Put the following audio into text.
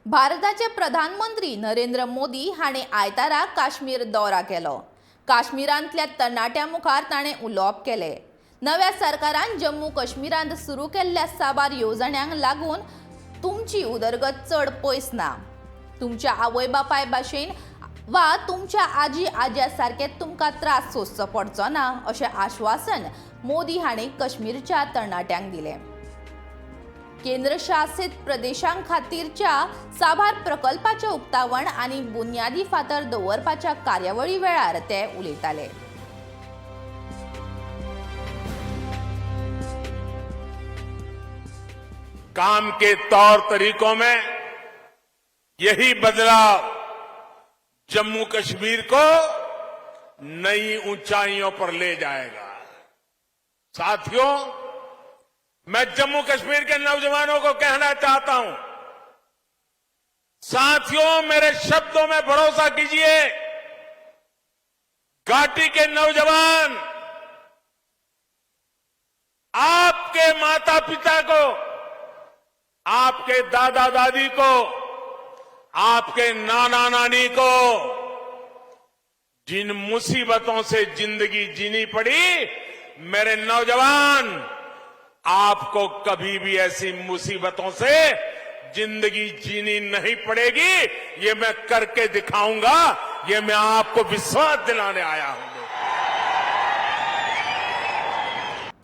भारताचे प्रधानमंत्री नरेंद्र मोदी हाणें आयतारा काश्मीर दौरा केलो. काश्मीरांतल्या तरणाट्यां मुखार ताणें उलोवप केलें. नव्या सरकारान जम्मू काश्मीरांत सुरू केल्ल्या साबार येवजण्यांक लागून तुमची उदरगत चड पयस ना. तुमच्या आवय बापाय भाशेन वा तुमच्या आजी आज्या सारके तुमकां त्रास सोंसचो पडचो ना, अशें आश्वासन मोदी हांणी काश्मीरच्या तरणाट्यांक दिलें. केंद्रशासीत प्रदेशां खातीरच्या साबार प्रकल्पाचें उक्तावण आनी बुन्यादी फातर दवरपाच्या कार्यावळी वेळार ते उलयताले. काम के तौर तरीकों में यही बदलाव जम्मू कश्मीर को नई ऊंचाइयों पर ले जाएगा. साथियों, मैं जम्मू कश्मीर के नौजवानों को कहना चाहता हूं, साथियों, मेरे शब्दों में भरोसा कीजिए. घाटी के नौजवान आपके माता पिता को, आपके दादा दादी को, आपके नाना नानी को जिन मुसीबतों से जिंदगी जीनी पड़ी, मेरे नौजवान, आपको कभी भी ऐसी मुसीबतों से जिंदगी जीनी नहीं पड़ेगी. ये मैं करके दिखाऊंगा. ये मैं आपको विश्वास दिलाने आया हूं.